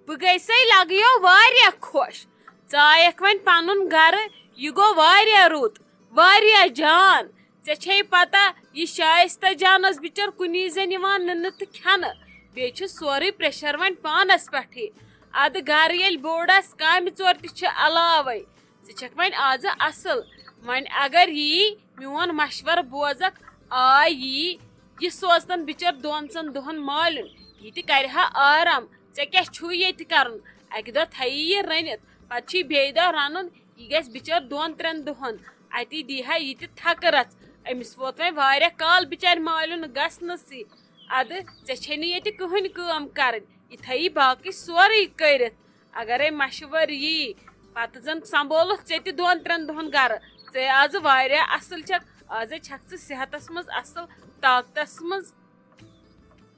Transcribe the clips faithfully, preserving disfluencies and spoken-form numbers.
بہٕ گٔیسَے لگیو واریاہ خۄش۔ ژٕ آیکھ وۄنۍ پنُن گرٕ، یہِ گوٚو واریاہ رُت، واریاہ جان۔ ژےٚ چھے پتہ، یہِ شایستہ جان ٲس بِچٲر کُنی زٔنۍ یِوان نِنہٕ تہٕ کھٮ۪نہٕ۔ بیٚیہِ چھُ سورُے pressure وۄنۍ پانس پٮ۪ٹھٕے۔ ادٕ گرٕ ییٚلہِ بوٚڑ آسہِ، کامہِ ژور تہِ چھِ علاوَے۔ ژٕ چھَکھ وۄنۍ آزٕ اصل۔ وۄنۍ اگر یی میون مشورٕ بوزکھ، آ یی، یہِ سوزتن بِچٲر دۄن ژن دۄہن مالیُن، یہِ تہِ کرِ ہا آرام۔ ژےٚ کیٛاہ چھُے ییٚتہِ کرُن؟ اکہِ دۄہ تھایی یہِ رٔنِتھ، پتہٕ چھُے بیٚیہِ دۄہ رنُن۔ یہِ گژھِ بِچٲر دۄن ترٛٮ۪ن دۄہن، اتی دی ہا یہِ تہِ تھکہٕ رژھ۔ أمِس ووت وۄنۍ واریاہ کال بِچارِ مالیُن گژھنَسٕے۔ ادٕ ژےٚ چھے نہٕ ییٚتہِ کٕہٕنۍ کٲم کرٕنۍ، یہِ تھایی باقٕے سورُے کٔرِتھ۔ اگرے مشورٕ یی، پتہٕ زن سنبھولُتھ ژےٚ تہِ دۄن ترٛٮ۪ن دۄہن گرٕ۔ ژے آزٕ واریاہ اصل چھکھ، آزے چھکھ ژٕ صحتس منٛز اصل، طاقتس منٛز۔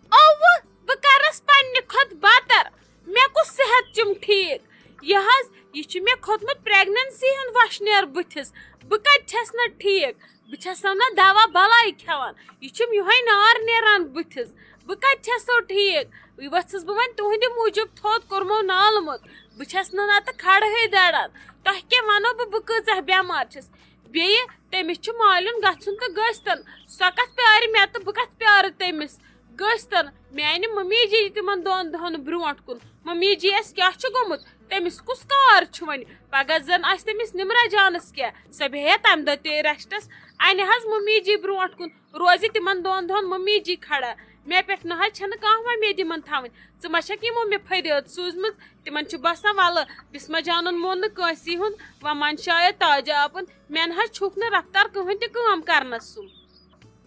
اوٕ، بہٕ کرس پننہِ کھۄتہٕ بدتر۔ مےٚ کُس صحت چھُم ٹھیٖک؟ یہِ حظ، یہِ چھُ مےٚ کھوٚتمُت pregnancy ہُنٛد وۄشنیر بٕتھِس۔ بہٕ کتہِ چھس نہٕ ٹھیٖک؟ بہٕ چھسو نہ دوا بلاے کھٮ۪وان، یہِ چھُم یِہوٚے نار نیران بٕتھِس۔ بہٕ کتہِ چھسو ٹھیٖک؟ یہِ ؤژھٕس بہٕ وۄنۍ تُہنٛدِ موٗجوٗب تھوٚد کوٚرمو نالمُت۔ بہٕ چھس نہٕ نتہٕ کھڑہٕے دَران۔ تۄہہِ کیٛاہ ونو بہٕ، بہٕ کۭژاہ بٮ۪مار چھس؟ بیٚیہِ تٔمِس چھُ مالیُن گژھُن تہٕ گٔژھتن۔ سۄ کتھ پیارِ مےٚ تہٕ بہٕ کتھ پیارٕ تٔمِس؟ گٔژھتن، میانہِ ممی جی تِمن دۄن دۄہن برونٛٹھ کُن۔ ممی جی یس کیٛاہ چھُ گوٚمُت؟ تٔمِس کُس کار چھُ وۄنۍ؟ پگاہ زن آسہِ تٔمِس نمرہ جانس کینٛہہ، سۄ بیٚہہِ ہا تمہِ دۄہ تہِ ریسٹس۔ انہِ حظ ممی جی برونٛٹھ کُن، روزِ تِمن دۄن دۄہن ممی جی کھڑا۔ مےٚ پٮ۪ٹھ نہ حظ چھنہٕ کانٛہہ وۄمید یِمن تھاوٕنۍ۔ ژٕ ما چھکھ یِمو مےٚ فریاد سوٗزمٕژ؟ تِمن چھُ باسان، ولہٕ بسمہ جانن مون نہٕ کٲنٛسی ہُنٛد، وۄنۍ منٛدچھایہِ تاجہ آپُن۔ مےٚ نہ حظ چھُکھ نہٕ رفتار کٕہٕنۍ تہِ کٲم کرنس سُم۔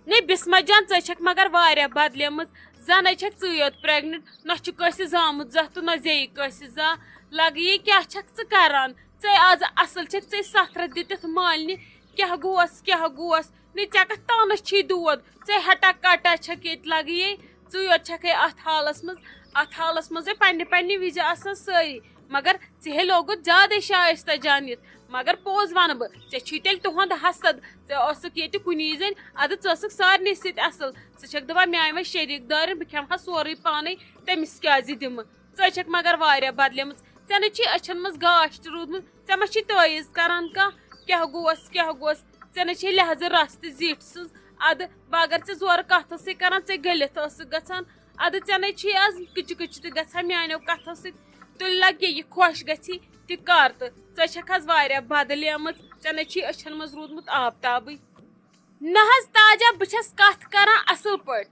نے بسمہ جان، ژٕ چھکھ مگر واریاہ بدلیمٕژ۔ زنے چھکھ ژٕے یوت pregnant، نہ چھُ کٲنٛسہِ زامُت زتھ تہٕ نہ زیٚیہِ کٲنٛسہِ زانٛہہ۔ لگہٕ یہِ کیٛاہ چھکھ ژٕ کران؟ ژے آز اصل چھکھ، ژے ستھ رٮ۪تھ دِتِتھ مالنہِ۔ کیٛاہ گوس، کیٛاہ گوس؟ نے ژےٚ کتھ تانس چھی دود؟ ژے ہٹا کٹا چھکھ ییٚتہِ لگہٕ یے۔ ژٕے یوت چھکھے اتھ حالس منٛز۔ اتھ حالس منٛزے پننہِ پننہِ وِزِ آسان سٲری، مگر ژےٚ ہے لوگُتھ زیادے شایستہ جان یِتھ۔ مگر پوٚز ونہٕ بہٕ، ژےٚ چھُے تیٚلہِ تُہُنٛد حسد۔ ژےٚ ٲسٕکھ ییٚتہِ کُنی زٔنۍ، ادٕ ژٕ ٲسٕکھ سارنٕے سۭتۍ اصل۔ ژٕ چھکھ دپان میانہِ وۄنۍ شریٖک دارٮ۪ن، بہٕ کھٮ۪مہٕ ہا سورُے پانے، تٔمِس کیٛازِ دِمہٕ؟ ژٕ چھکھ مگر واریاہ بدلیمٕژ۔ ژےٚ نہٕ چھی أچھن منٛز گاش تہِ روٗدمُت، ژےٚ ما چھی تعویٖذ کران کانٛہہ؟ کیٛاہ گوس، کیٛاہ گوس؟ ژےٚ نہٕ چھے لحظہٕ رژھ تہِ زِٹھۍ سٕنٛز۔ ادٕ بہٕ اگر ژےٚ زورٕ کتھ ٲسٕے کران، ژےٚ گٔلِتھ ٲسٕکھ گژھان۔ ادٕ ژےٚ نے چھی از کِچہِ کِچہِ تہِ گژھان میانیو کتھو سۭتۍ۔ تُلہِ لگہِ یہِ خۄش گژھی تہِ کر تہٕ۔ ژےٚ چھکھ از واریاہ بدلیمٕژ، ژےٚ نے چھی أچھن منٛز روٗدمُت آفتابٕے۔ نہ حظ تاجہ، بہٕ چھس کتھ کران اصل پٲٹھۍ۔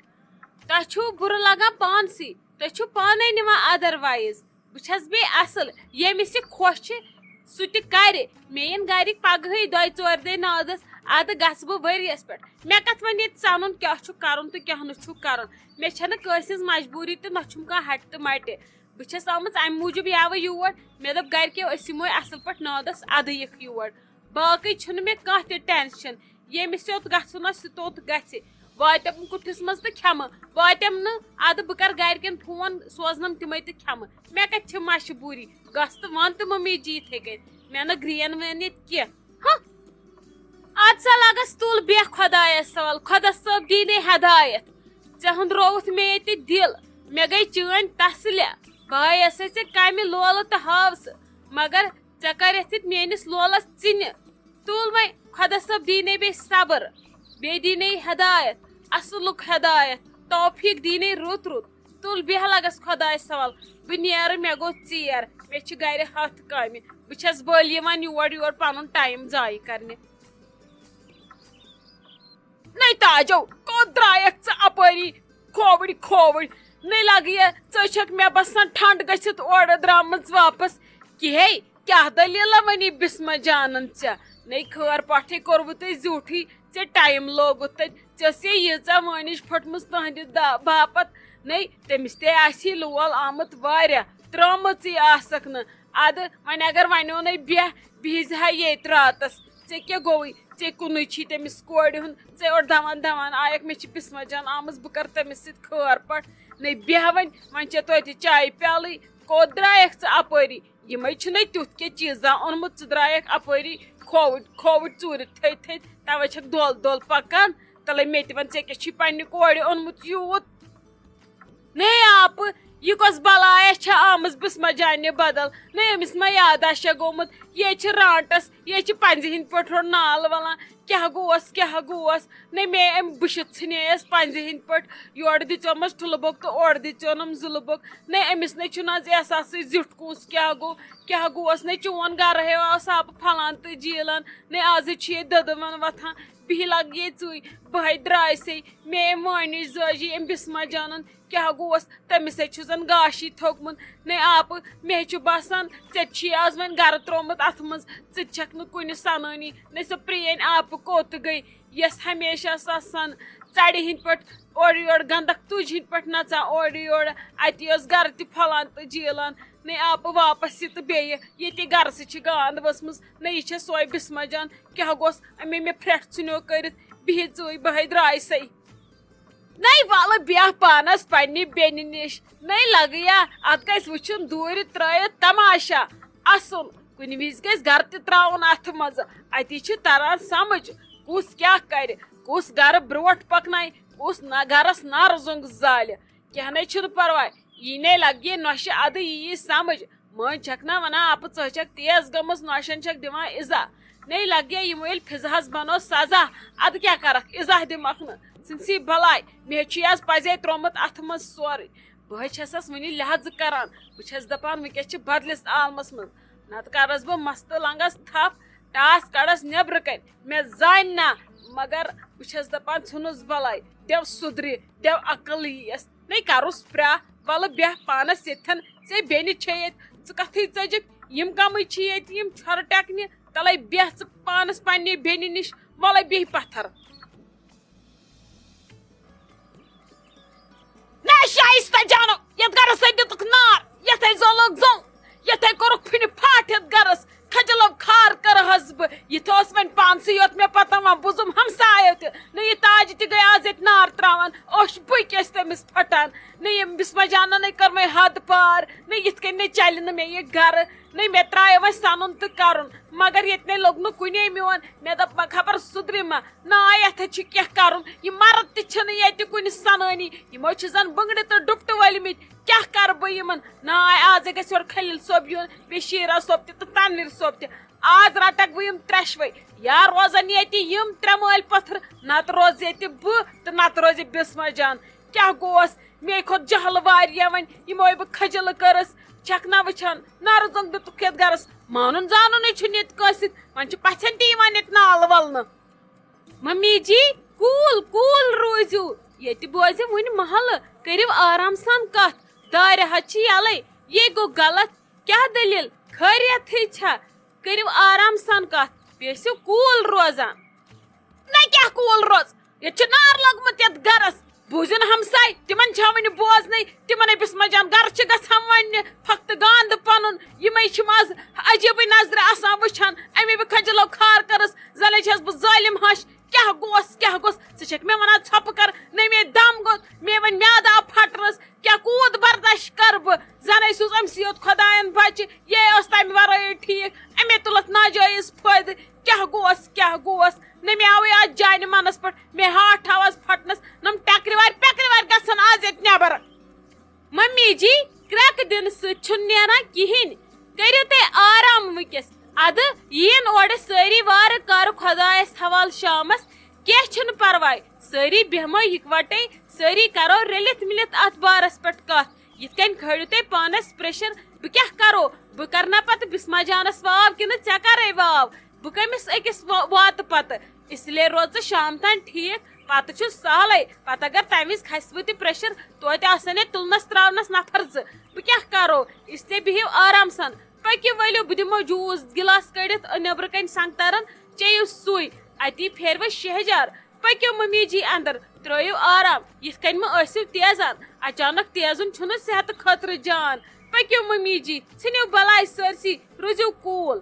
تۄہہِ چھُو بُرٕ لگان پانسٕے، تُہۍ چھِو پانے نِوان otherwise۔ بہٕ چھَس بیٚیہِ اَصٕل، ییٚمِس یہِ خۄش چھِ، سُہ تہِ کَرِ۔ مےٚ یِن گَرِکۍ پَگہٕے دۄیہِ ژورِ دۄہہِ نادَس، اَدٕ گژھٕ بہٕ ؤریَس پٮ۪ٹھ۔ مےٚ کَتھ وَنہِ ییٚتہِ سَنُن کیٛاہ چھُ کَرُن تہٕ کیٛاہ نہٕ چھُ کَرُن۔ مےٚ چھَنہٕ کٲنٛسہِ ہِنٛز مجبوٗری تہٕ نہ چھُم کانٛہہ ہَٹہِ تہٕ مَٹہِ۔ بہٕ چھَس آمٕژ اَمہِ موٗجوٗب یَوٕ یور۔ مےٚ دوٚپ گَرِکیو، أسۍ یِمو اَصٕل پٲٹھۍ نادَس، اَدٕ یِکھ یور۔ باقٕے چھُنہٕ مےٚ کانٛہہ تہِ tension۔ ییٚمِس یوٚت گژھُن آسہِ، سُہ توٚت گژھِ۔ واتٮ۪م کُٹھِس منٛز تہٕ کھٮ۪مہٕ، واتٮ۪م نہٕ، اَدٕ بہٕ کَرٕ گَرِکٮ۪ن فون، سوزنَم تِمَے تہٕ کھٮ۪مہٕ۔ مےٚ کَتہِ چھِ مَشہِ بوٗری؟ گژھ تہٕ وَن تہٕ مٔمی جی یِتھَے کٔنۍ، مےٚ نہٕ گرٛین وین ییٚتہِ کینٛہہ۔ ہہ۔ اَدٕ سا لَگَس تُل بیٚہہ خۄدایَس حوال، خۄدا صٲب دیٖنے ہدایت۔ ژےٚ ہُنٛدرووُتھ مےٚ ییٚتہِ دِل، مےٚ گٔے چٲنۍ تسلہِ۔ بہٕ آیسَے ژےٚ کَمہِ لولہٕ تہٕ ہاوسہٕ، مگر ژےٚ کَرٮ۪تھ ییٚتہِ میٛٲنِس لولَس ژِنہِ۔ تُل وۄنۍ، خۄدا صٲب دیٖنے بیٚیہِ صبر، بیٚیہِ دیٖنے ہدایت، اَصلُک ہدایت، توفیٖق دیٖنے رُت رُت۔ تُل بیٚہہ لَگَس خۄدایَس حوال، بہٕ نیرٕ، مےٚ گوٚو ژیر، مےٚ چھِ گَرِ ہَتھ کامہِ، بہٕ چھَس بٔلۍ یِوان یور یور پَنُن time ضایع کَرنہِ۔ نَے تاجو، کوٚت درٛایَکھ ژٕ اَپٲری؟ کھووٕرۍ کھووٕرۍ، نَے لَگہٕ یہِ، ژٕ چھَکھ مےٚ باسان ٹھنٛڈ گٔژھِتھ اورٕ درٛامٕژ واپَس۔ کِہے، کیٛاہ دٔلیٖلہ وَنی بِسمہ جانَن ژےٚ؟ نَے خٲر پاٹھے کوٚروٕ تۄہہِ زیوٗٹھٕے، ژےٚ time لوگُتھ تَتہِ، ژےٚ ٲسے ییٖژاہ وٲنِج پھٔٹمٕژ تُہٕنٛدِ دا-، باپَتھ۔ نَے تٔمِس تہِ آسی لول آمُت واریاہ، ترٛٲمٕژٕے آسَکھ نہٕ۔ اَدٕ وۄنۍ اگر وَنیو نَے بیٚہہ، بِہزِ ہا ییٚتہِ راتَس۔ ژےٚ کیٛاہ گوٚوُے؟ ژےٚ کُنُے چھی تٔمِس کورِ ہُنٛد، ژےٚ یورٕ دَوان دَوان آیَکھ، مےٚ چھِ بِسمہ جان آمٕژ، بہٕ کَرٕ تٔمِس سۭتۍ خٲر پَٹھ۔ نَے بیٚہہ وۄنۍ، وۄنۍ چےٚ توتہِ چایہِ پیٛالٕے، کوٚت درٛایَکھ ژٕ اَپٲری؟ یِمَے چھُنَے تیُتھ کینٛہہ چیٖزا اوٚنمُت، ژٕ درٛایَکھ اَپٲری کھووٕرۍ کھووٕرۍ ژوٗرِ تھٔدۍ تھٔدۍ، تَوَے چھَکھ دۄل دۄل پَکان۔ تَلَے مےٚ تہِ وَن، ژےٚ کیٛاہ چھی پنٛنہِ کورِ اوٚنمُت یوٗت؟ نے آپہٕ، یہِ کۄس بلایا چھےٚ آمٕژ بسمہ جانہِ بدل؟ نہ أمِس ما یاداشا گوٚمُت؟ یہِ چھِ رانٹس، یہِ چھِ پنزِ ہٕنٛدۍ پٲٹھۍ ہورٕ نال ولان۔ کیٛاہ گوس، کیٛاہ گوس؟ نہ مے أمۍ بٕشِتھ ژھٕنییَس پنزِ ہٕنٛدۍ پٲٹھۍ۔ یورٕ دِژیومس ٹھُلہٕ بوٚک تہٕ اورٕ دِژیونم زُلہٕ بوٚک۔ نہ أمِس نہ چھُنہٕ از احساسٕے زیُٹھ کُس کیٛاہ گوٚو، کیٛاہ گوس؟ نہ چون گرٕ ہے اوس آبہٕ پھلان تہٕ جیٖلان، نہ آزٕے چھُ ییٚتہِ دٔدٕوَن وۄتھان۔ بِہِہ لگہٕ ییٚتہِ ژٕے، بہٕ ہے درٛایسے۔ مے أمۍ وٲنِج زٲجی أمۍ بسمہ جانن۔ کیٛاہ گوس؟ تٔمِس ہے چھُ زن گاشی تھوٚکمُت۔ نے آپہٕ، مےٚ ہے چھُ باسان، ژےٚ تہِ چھُے آز وۄنۍ گرٕ ترٛوومُت اتھ منٛز۔ ژٕ تہِ چھکھ نہٕ کُنہِ سنٲنی۔ نے سۄ پرٛٲنۍ آپہٕ کوٚت گٔے، یۄس ہمیشہ آسان ژرِ ہٕنٛدۍ پٲٹھۍ اورٕ یورٕ، گنٛدکھ تُج ہٕنٛدۍ پٲٹھۍ نژان اورٕ یورٕ۔ اتی اوس گرٕ تہِ پھۄلان تہٕ جیٖلان۔ نے آپہٕ، واپس یہِ تہٕ بیٚیہِ ییٚتہِ گرٕ سۭتۍ چھِ گانٛد ؤژھمٕژ۔ نے یہِ چھےٚ سۄے بسمہ جان۔ کیٛاہ گوس؟ أمۍ مےٚ پھرٛٹھ ژھٕنیو کٔرِتھ۔ بِہِتھ ژٕے، بہٕ ہے درٛایسے۔ نَے وَلہٕ بیٚہہ پانَس پنٛنہِ بیٚنہِ نِش۔ نَے لَگہٕ یا اَتھ گژھِ وٕچھُن دوٗرِ ترٛٲیِتھ تماشا۔ اَصٕل، کُنہِ وِزِ گژھِ گَرٕ تہِ ترٛاوُن اَتھٕ منٛزٕ۔ اَتی چھِ تَران سَمٕجھ، کُس کیٛاہ کَرِ، کُس گَرٕ برٛونٛٹھ پَکنایہِ، کُس نہ گَرَس نارٕ زوٚنٛگ زالہِ۔ کینٛہہ نَے چھُنہٕ پَرواے، یی نے لَگہِ نۄشہِ اَدٕ یی یی سَمٕجھ۔ مٲنۍ چھکھ نا ونان، اپہٕ ژٕ چھکھ تیز گٔمٕژ، نوشن چھکھ دِوان ایزا۔ نے لگے یِمو ییٚلہِ فضاہس بنو سزا، ادٕ کیٛاہ کرکھ، ایزا دِمکھ نہٕ۔ ژھٕنسی بلاے، مےٚ چھُ یہِ از پزے تروومُت اتھٕ منٛز سورُے۔ بہٕ ہے چھسس وُنہِ لحاظہٕ کران، بہٕ چھس دپان وٕنکیٚس چھِ بدلِس عالمس منٛز، نتہٕ کرس بہٕ مستہٕ لنگس تھپھ، ٹاس کڑس نیبرٕ کنہِ۔ مےٚ زانہِ نا، مگر بہٕ چھس دپان ژھٕنُس بلاے، دٮ۪و سُدرِ، دٮ۪و عقل یِیَس۔ نے کروس پرٛاہ، وَلہٕ بیٚہہ پانَس ییٚتھٮ۪ن، ژےٚ بیٚنہِ چھے ییٚتہِ، ژٕ کَتھٕے ژٔجِکھ؟ یِم کَمٕے چھِ ییٚتہِ، یِم چھۄرٕ ٹٮ۪کنہِ؟ تَلَے بیٚہہ ژٕ پانَس پنٛنہِ بیٚنہِ نِش، وَلَے بیٚہہ پَتھَر۔ نہ شایستہ جانو، یَتھ گَرَس سۭتۍ دِتُکھ نار، یَتھ ہے زولُکھ زوٚل، یَتھ ہے کوٚرُکھ پھِنہِ پھاٹھ یَتھ گَرَس۔ کھجلو کھار کٔرہس بہٕ۔ یہِ تہِ اوس وۄنۍ پانسٕے یوت مےٚ پتہ، وۄنۍ بوٗزُم ہمسایو تہِ۔ نہ یہِ تاج تہِ گٔے آز ییٚتہِ نار تراوان، اوٚش بٕے کیٛاہ ٲسۍ تٔمِس پھٹان۔ نہ ییٚمۍ بسمہ جانن ہے کٔر وۄنۍ حد پار، نہ یِتھ کٔنۍ نہ چلہِ نہٕ مےٚ یہِ گرٕ۔ نہ مےٚ ترایو وۄنۍ سنُن تہٕ کرُن، مگر ییٚتہِ نے لوٚگ نہٕ کُنے میون۔ مےٚ دوٚپ وۄنۍ خبر سُدرِ ما۔ نہ یتھ چھُ کینٛہہ کرُن، یہِ مرد تہِ چھِنہٕ ییٚتہِ کُنہِ سنٲنی۔ یِمو چھِ زن بٕنگرِ تہٕ ڈُپٹہٕ ؤلمٕتۍ۔ کیٛاہ کرٕ بہٕ یِمن؟ نہ آے آزے گژھِ یورٕ خلیل صٲب یُن، بیٚیہِ شیرا صٲب تہِ تہٕ تنویر صٲب تہِ۔ آز رٹکھ بہٕ یِم ترٛٮ۪شوَے۔ یا روزن ییٚتہِ یِم ترٛےٚ مٲلۍ پٔتھر، نتہٕ روزٕ ییٚتہِ بہٕ تہٕ نتہٕ روزِ بسمہ جان۔ کیٛاہ گوس؟ مے کھوٚت جہل واریاہ وۄنۍ، یِموے بہٕ خجل کٔرٕس۔ چھکھ نہ وٕچھان، نرٕ زوٚنگ دیُتُکھ یتھ گرس، مانُن زانُن ہے چھُنہٕ ییٚتہِ کٲنٛسہِ، وۄنۍ چھِ پژھٮ۪ن تہِ یِوان ییٚتہِ نال ولنہٕ۔ ممی جی، کوٗل کوٗل روٗزِو، ییٚتہِ بوزِ وُنہِ محلہٕ، کٔرِو آرام سان کتھ، دارِ حظ چھِ یلے، یے گوٚو غلط۔ کیٛاہ دٔلیٖل؟ خٲریتھٕے چھا؟ کٔرِو آرام سان کتھ، بیٚیہِ ٲسِو کوٗل روزان۔ نہ کیٛاہ کوٗل روز؟ ییٚتہِ چھُ نار لوٚگمُت یتھ گرس۔ بوٗزِو نہٕ ہمساے، تِمن چھا وُنہِ بوزنٕے؟ تِمن ہے بسمہ جان گرٕ چھِ گژھان وننہِ، پھۄکھ تہٕ گانٛدٕ پنُن۔ یِمے چھِم از عجیٖبٕے نظرِ آسان وٕچھان۔ امی بہٕ کھجلو کھار کٔرٕس، زنے چھس بہٕ ظٲلِم ہش۔ کیٛاہ گوس، کیٛاہ گوس؟ ژٕ چھکھ مےٚ ونان ژھۄپہٕ کر؟ نہ مے دم گوٚو، مے وۄنۍ میادٕ آو پھٹرس۔ کیٛاہ کوٗت برداش کرٕ بہٕ؟ زنے سوٗز أمۍ سٕے یوت خۄداین بچہِ، یے ٲس تمہِ ورٲے ٹھیٖک۔ أمے تُلتھ ناجٲیز فٲیدٕ۔ کیٛاہ گوس، کیٛاہ گوس؟ نہ مےٚ آوٕے اتھ جانہِ منس پٮ۪ٹھ، مےٚ ہاٹھ آواز پھٹنس، نم ٹکرِ وارِ پکرِ وارِ گژھن آز ییٚتہِ نٮ۪بر۔ ممی جی، کرٛٮ۪کہٕ دِنہٕ سۭتۍ چھُنہٕ نیران کِہیٖنۍ۔ کٔرِو تُہۍ آرام وٕنکیٚس۔ اَدٕ یِیِن اورٕ سٲری وارٕ کارٕ خۄدایَس حوالہٕ شامَس۔ کینٛہہ چھُنہٕ پَرواے۔ سٲری بیٚہمو یِکوَٹَے، سٲری کَرو رٔلِتھ مِلِتھ اَتھ بارَس پٮ۪ٹھ کَتھ۔ یِتھ کٔنۍ کھٲلِو تُہۍ پانَس پریشر، بہٕ کیٛاہ کَرو؟ بہٕ کَرٕ نا پَتہٕ بِسما جانَس واو کِنہٕ ژےٚ کَرَے واو؟ بہٕ کٔمِس أکِس وا-، واتہٕ پَتہٕ؟ اس لیے روز ژٕ شام تام ٹھیٖک، پتہٕ چھُ سہلٕے۔ پتہٕ اگر تمہِ وِزِ کھسہِ وۄنۍ تہِ پریشر، توتہِ آسن ہے تُلنس تراونس نفر زٕ۔ بہٕ کیٛاہ کرو؟ اس لیے بِہِو آرام سان۔ پٔکِو ؤلِو، بہٕ دِمو جوٗس گِلاس کٔڑِتھ، أ، نیٚبرٕ کنہِ سنگترن، چیٚیِو سُے۔ اتی پھیرِ وۄنۍ شہجار۔ پٔکِو ممی جی اندر، ترٲیِو آرام۔ یِتھ کنہِ مہ ٲسِو تیزان، اچانک تیزُن چھُنہٕ صحتہٕ خٲطرٕ جان۔ پٔکِو ممی جی، ژھٕنِو بلاے سٲرسٕے، روٗزِو cool۔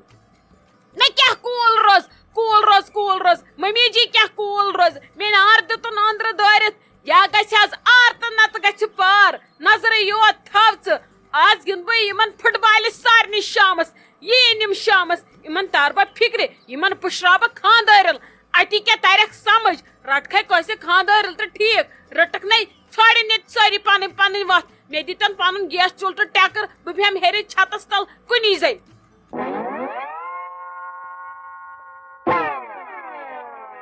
نہ کیٛاہ cool روز، cool روز، cool روز، ممی جی کیٛاہ cool روز؟ مےٚ نار دیُتُن أنٛدرٕ دٲرِتھ۔ یا گژھِ آز آر تہٕ نتہٕ گژھِ پار۔ نظرٕے یوت تھاو ژٕ۔ آز گِنٛدٕ بہٕ یِمن فٹ بالہِ سارنٕے شامس۔ یِیِن یِم شامس، یِمن تار بہٕ فِکرِ، یِمن پُشراو بہٕ خانٛدٲرِل۔ اتی کیٛاہ ترٮ۪کھ سمجھ؟ رٹکھے کٲنٛسہِ خانٛدٲرِل تہٕ ٹھیٖک، رٔٹٕکھ نے ژھانٛڈِن ییٚتہِ سۄے کٔرِو پنٕنۍ پنٕنۍ وتھ، مےٚ دِتن پنُن گیس چولہٕ تہٕ ٹٮ۪کر، بہٕ بیٚہمہٕ ہیٚرِ چھتس تل کُنی زٔنۍ۔